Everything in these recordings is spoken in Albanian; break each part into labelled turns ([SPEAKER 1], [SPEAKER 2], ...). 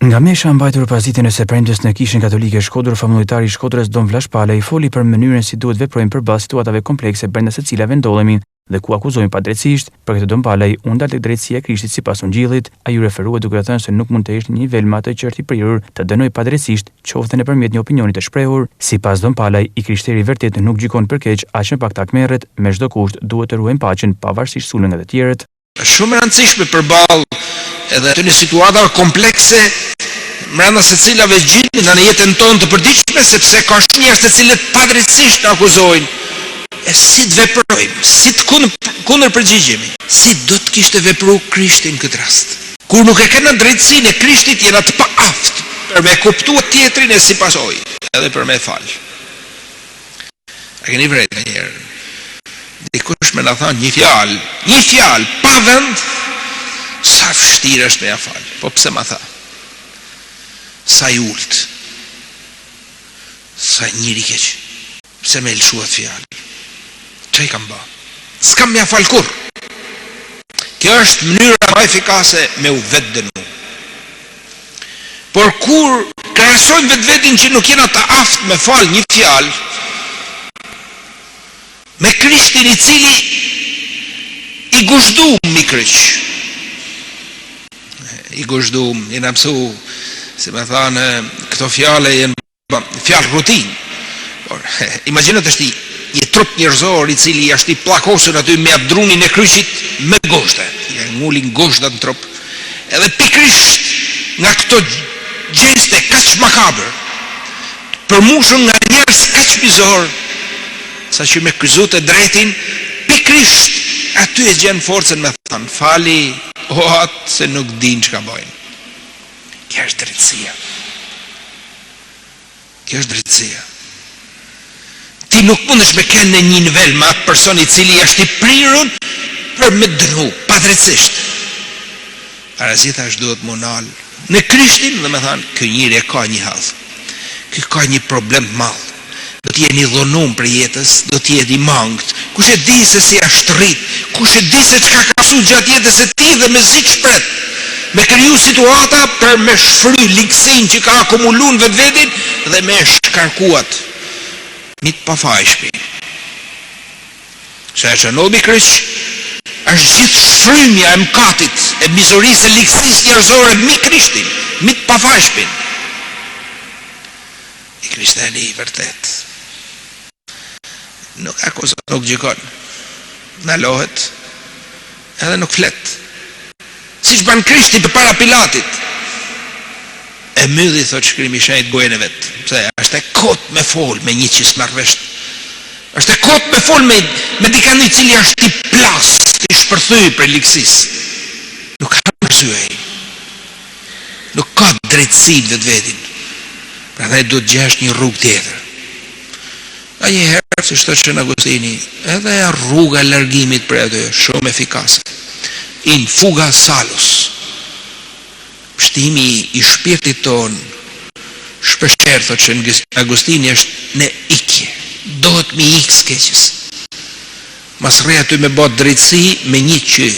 [SPEAKER 1] Nga mesha e mbajtur pasditen e së premtes në Kishën Katolike Shkodër, famullitari i Shkodrës Dom Vlash Palaj foli për mënyrën si duhet veprojmë përballë situatave komplekse brenda së cilave ndodhemi dhe ku akuzohemi padrejtësisht. Për këtë Dom Palaj u ndal tek drejtësia e Krishtit sipas Ungjillit. Ai iu referua duke thënë se nuk mund të jesh në një nivel me atë që është i prirur të dënojë padrejtësisht, qoftë dhe nëpërmjet një opinioni të shprehur. Sipas Dom Palaj, i krishteri i vërtetë nuk gjykon për keq, aq më pak të hakmerret, me çdo kusht duhet të ruajmë paqen pavarësisht sulmeve nga të tjerët.
[SPEAKER 2] Është shumë e rëndësishme përballë edhe atyre situatave komplekse mbrenda së cilave gjindemi në jetën tonë të përditshme, sepse ka shumë njerëz të cilët padrejtësisht na akuzojnë. E si të veprojmë, si të kundërpërgjigjemi? Si do të kishte vepru Krishti në këtë rast? Kur nuk e kena drejtësinë e Krishtit, jena të paaftë për me kuptua tjetrin e si pasojë edhe për me falë. A keni vrejt ndonjëherë dikush me na thanë një fjalë, një fjalë pa vend, sa vështirë është me ja fal. Po pse ma tha? Sa i ulët. Sa njeri i keq. Pse me lëshu atë fjalë? Ça i kam ba? S'kam me ja fal kurrë. Kjo është mënyra ma efikase me u vetëdënu. Por kur krahasojmë vetvetin që nuk jena të aftë me fal një fjalë me Krishtin i cili i guzhdum mi kryq. I guzhdum, jena mësu, si me thanë, këto fjale jenë Fjalë rutinë. Por, imagjino tash ti një trup njerëzor i cili është i pllakosur aty me atë drunin e kryqit me gozhda. Ja ngulin gozhdat në trup. Edhe pikërisht nga këto gjeste kaq makabër, të përmbushur nga njerëz kaq mizor, saqë me kryqëzu të drejtin, pikërisht aty e gjen forcën me thanë, fali o atë se nuk dinë çka bojnë. Kjo është drejtësia. Kjo është drejtësia. Ti nuk mundesh me kenë në një nivel me atë person i cili është i prirun për me dënu, padrejtësisht. Para gjithash duhet m'u nal në Krishtin dhe me thanë, ky njeri e ka një hall. Ky ka një problem të madh. Do të jetë i dhunum prej jetës, do të jetë i mangët. Kush e di se si asht rrit, kush e di se çka ka pësu gjatë jetës së tij dhe mezi ç'pret me kriju situata për me shfry ligësinë që ka akumulu në vetvetin dhe me e shkarku atë mi të pafajshmin. Se ajo që ndodh mi kryq është gjithë shfrymja e mëkatit, e mizorisë e ligësisë njerëzore mi Krishtin, mi të pafajshmin. I krishteri i vërtetë nuk akuzon, nuk gjykon, ndalohet edhe nuk flet. Siç ban Krishti përpara Pilatit. E mylli, thotë shkrimi i shenjtë, gojën e vet. Pse është e kot me fol me një që s'merr vesh. Është e kot me fol me me dikënd i cili është i plas, i shpërthy prej ligësisë. Nuk ka arsye ai. Nuk ka drejtësi në vetvetin. Prandaj duhet të gjesh një rrugë tjetër. Nganjëherë, siç thotë Shën Agustini, edhe rruga e largimit prej aty është shumë efikase. In fuga salus. Pështimi i shpirtit tonë shpeshherë, thotë Shën Agustini, është në ikje. Dohet me i ikë së keqes. Mos rri aty me ba drejtësi me një që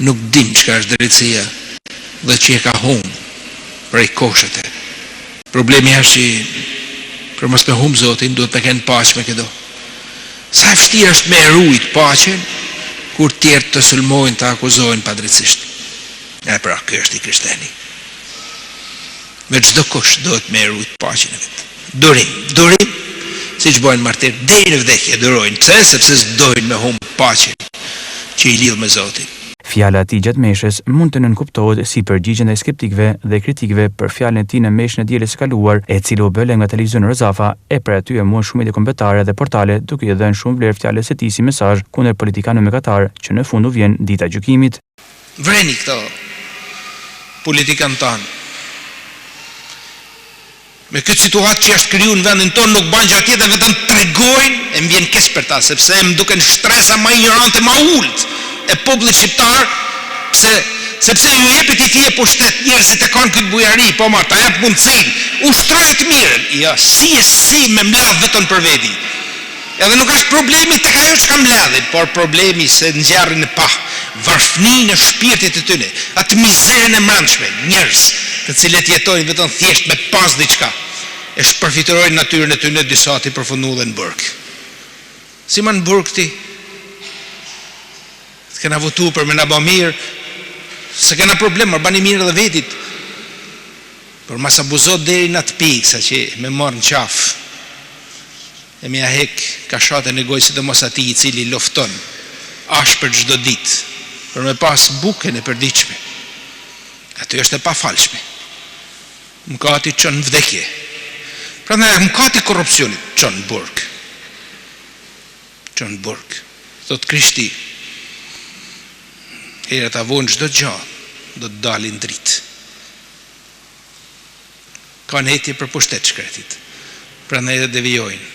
[SPEAKER 2] nuk din çka është drejtësia dhe që e ka humb prej kohësh atë. Problemi është që për mos me humb Zotin duhet me kenë paqe me këdo. Sa e vështirë është me e rujt paqen kur tjerët të sulmojnë, të akuzojnë padrejtësisht. E pra, ky është i krishteri. Me çdo kusht duhet me e rujt paqen e vet. Durim, durim, siç bojnë martirët, deri në vdekje durojnë. Pse? Sepse s'dojnë me humb paqen që i lidh me Zotin.
[SPEAKER 1] Fjala e tij gjatë meshës mund të nënkuptohet si përgjigje ndaj skeptikëve dhe kritikëve për fjalën e tij në meshën e dielës së kaluar, e cila u bë lajm nga televizioni Rozafa, e prej aty e morën shumë media kombëtare dhe portale duke i dhënë shumë vlerë fjalës së tij si mesazh kundër politikanëve mëkatarë që në fund u vjen dita e gjykimit.
[SPEAKER 2] Vreni këto politikanë tanë. Me këtë situatë që është kriju në vendin tonë nuk bajnë gja tjetër vetëm tregojnë e më vjen keq për ta sepse më duken shtresa ma injorante ma ulët e popullit shqiptar pse sepse ju jepet i fije pushtet njerëzit e kanë këtë bujari po ma ta jap mundësinë ushtroje të mirën jo si e si me mledh vetëm për veti Edhe nuk është problemi tek ajo çka mbledhin, por problemi se nxjerrin në pah. varfninë e shpirtit të tyne, atë mizerën e mbrendshme, njerëz të cilët jetojnë vetëm thjesht me pas diçka, e shpërfytyrojnë natyrën e tyne disa t'i përfundu dhe në burg. Si ma në burg ti? Të kena votu për me na ba mirë, s'e kena problem, mor bani mirë edhe vetit. Por mas abuzo deri në atë pikë sa që me marrë në qafë e me ia hek kashatën e gojës sidomos atij i cili lufton ashpër çdo ditë për me pas bukën e përditshme. Aty është e pafalshme. Mëkati çon në vdekje. Prandaj mëkati i korrupsionit çon në burg. Çon në burg. Thotë Krishti, herët a vonë çdo gjë do të dali në dritë. Kanë etje për pushtet shkretit. Prandaj edhe devijojnë.